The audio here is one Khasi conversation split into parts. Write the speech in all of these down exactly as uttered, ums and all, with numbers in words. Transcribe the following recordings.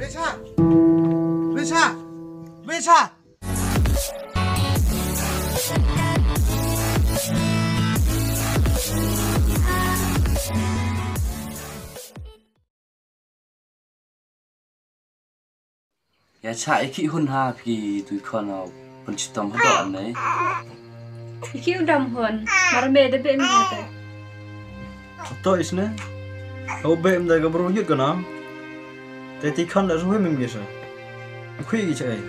Becha! Becha! Becha! Ïa cha i ki hun ha phi tu khon ha pun chitom ha dok ne. I ki u dam hun mar me de be mi ha te. To isne. O be mi da ga bru yut kana. Te ti khon da ruhi mi mi sa. Khui i cha ai.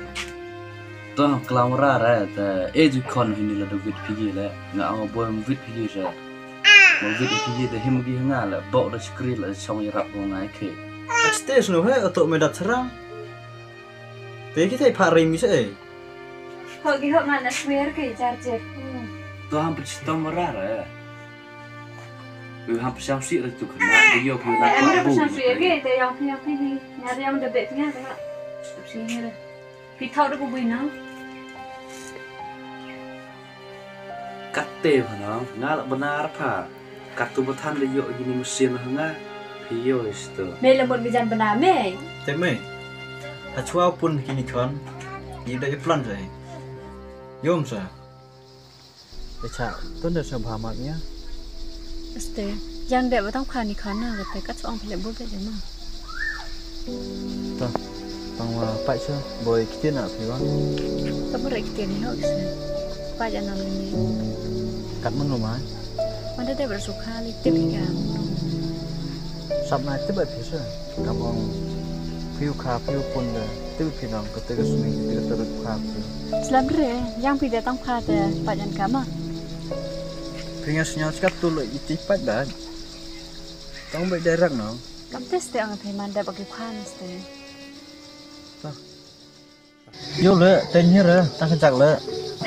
To klam ra ra te e tu khon hi ni la do vit phi le. Nga ang bo vit phi sa. Mo vit phi de him gi nga le bo da skri le song i rap bo ngai ke. Stage no he to me da thrang. Te ki thei pha ring mi se. Ho ki ho nga na swear ke jar jar. To ham pha chitom ra ra. Wi ham pha sam si ra tu khana. Di yo pha na. Em ra pha sam si ke te yang pha yang pha ni. Nya yang de be nya ra. Si ni ra. Phi thau da ku bui nang. Katte pha nang, nga la bana ra pha. Katu ba than da yoh ïa kini machine ha nga. Phi ïoh isto. Me la mut bijan bana me. Te me. Ha chwa pun kini khon. Ïa da i plan jai. Yom sa. Te cha, tun da sa bha mat ïa. Este, yang de ba tang kha ni khon na kate ka chong phi le bu de ma. Ta, tang wa pai sa, boi kitin na phi wa. Ta bore kitin ni ho kise. Pai ja nam ni. Kat mun lo mai. Manda de ber sukha li tip hi ka. Sap na tip ai phi sa. Kam ong phi u kha phi u pun de. Tip phi nang kate ka sumi kate ka teruk kha phi. Slap re, yang phi de tang kha te pai jan ka ma. Phi nga sñiaw chkat tu lo iti pai da. Tang bai direct no. Kam test te ang thai man da ba ki kha ni ste. Ta. Yo le, ten hi re, ta ka jak le.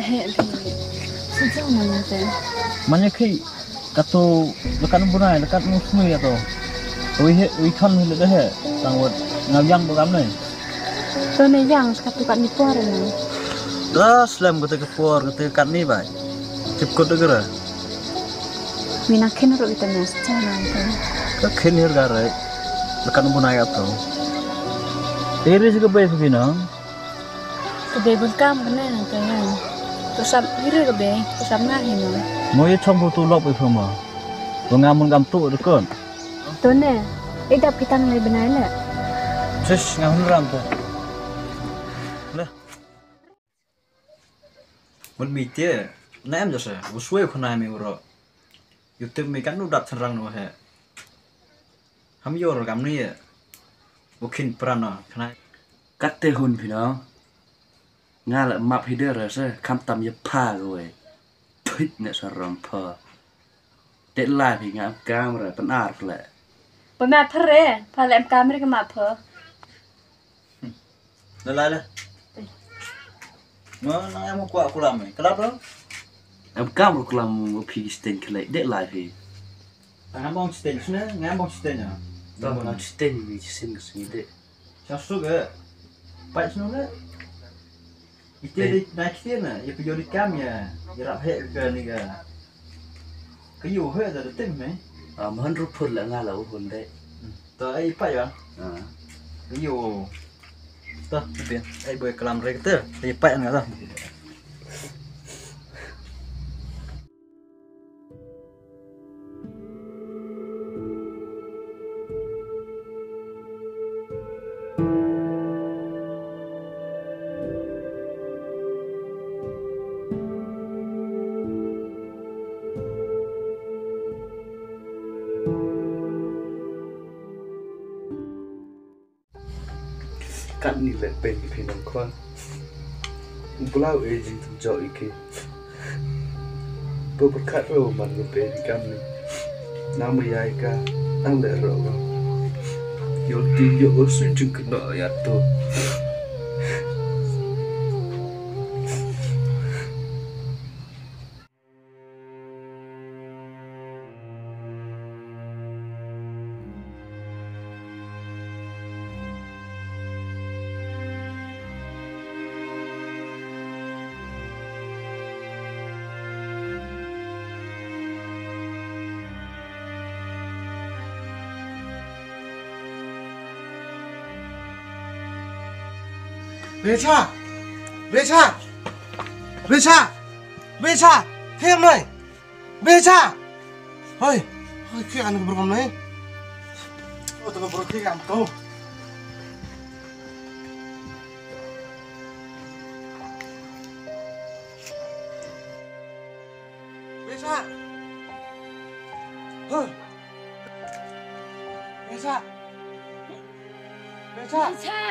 He, he. Sejak mana te? Mana ki, katu, lekat bunai, lekat musnui katu. Wi he, wi khan hi le de he, tang wat, ngau yang ba kam ne. To ne yang, katu kat ni por ne. Da, slem katu ka por, katu kat ni bai. Tip kut de gera. Mina khin ro ita ne, sejak mana te? Ka khin hir gare, lekat bunai katu. Eri juga bai pagi na. Ka bei bun kam ka ne ka ngan. Tu sap hiri ka bei, tu sap nga hi no. Mo ye chong bu tu lok bei phama. Bu nga mun kam tu de kon. Tu ne, i dap ki tang le benai le. Sis nga hun ram tu. Le. Mut mi te, na em jasa, bu swe khuna mi uro. Yu tip mi kan nu dap than rang no he. Ham yor kam ni ye. Bu khin pran no, khana. Kat te hun phi no. Nga la map hi de ra se, kham tam ye pha ko we. Phit ne sa ram pha. Te la phi nga kam ra pan ar le. Pa ma pha re, pa le em kam re ka ma pha. Na la la. Mo na em kwa kulam me. Kelap lo. Em kam ru kulam mo phi steng kele de la phi. Ngam bong steng sne, ngam bong steng ya. Dong na steng ni sin ke sini de. Sa su ke. Pai snu ne. Ite de na kite na, ya phi yo di kam ya. Ya rap he ke ni ke. Ke yo he da de tim me. Ah, man ru phur la nga la u hun de. To ai pai ya. Ah. Ke yo. To, bien. Ai boi kelam re kete. Ai pai nga to. Katni le peng phi nang khwan. Blau e jing tum jo ike. Bo berkat ro man ngi pe di kam ni. Nama ya ika ang le ro ro. Yo ti yo go sun jing kena ya to. Becha! Becha! Becha! Becha! Khie noh! Becha! Hoi! Hoi, khie noh ka bor kam noh. Oh, to ka bor khie noh. Becha! Hoi! Becha! Becha! Becha!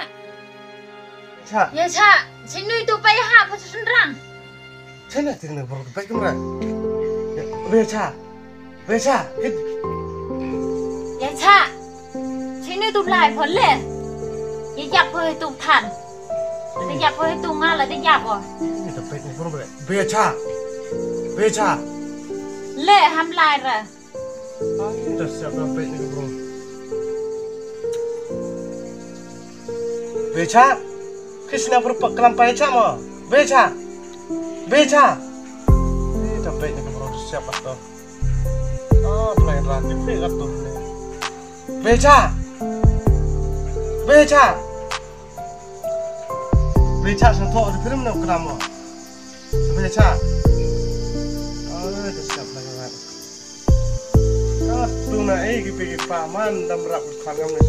Becha! Becha! Chinui tu pai ha pa chun rang. China ting na bor pai kumra. Becha! Becha! Becha! Chinui tu lai phon le. Ye yap ko tu than. Ye yap ko tu nga la de yap ko. Ni ta pai kumra. Becha! Becha! Le ham lai ra. Ai, ta siap na peit ni ka bro. Becha. Kishna bro pa klam pa cha mo. Becha. Becha. Ai, ta peit ni ka bro ta siap ato. Ah, play ra ti phi ato. Becha. Becha. Becha sa tho ti film na klam mo. Becha. Ai, ta siap na ka. Ka tu na ei ki pi ki pa man dam rap khan ngam ni.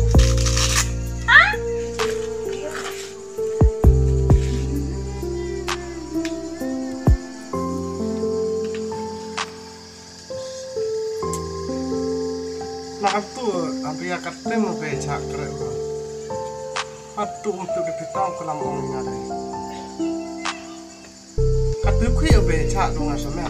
Na ka tu am pi ya ka tem be cha kre ko. Ka tu um tu ki pi tau ka lam ong nya de. Ka tu khui be cha tu nga sa me.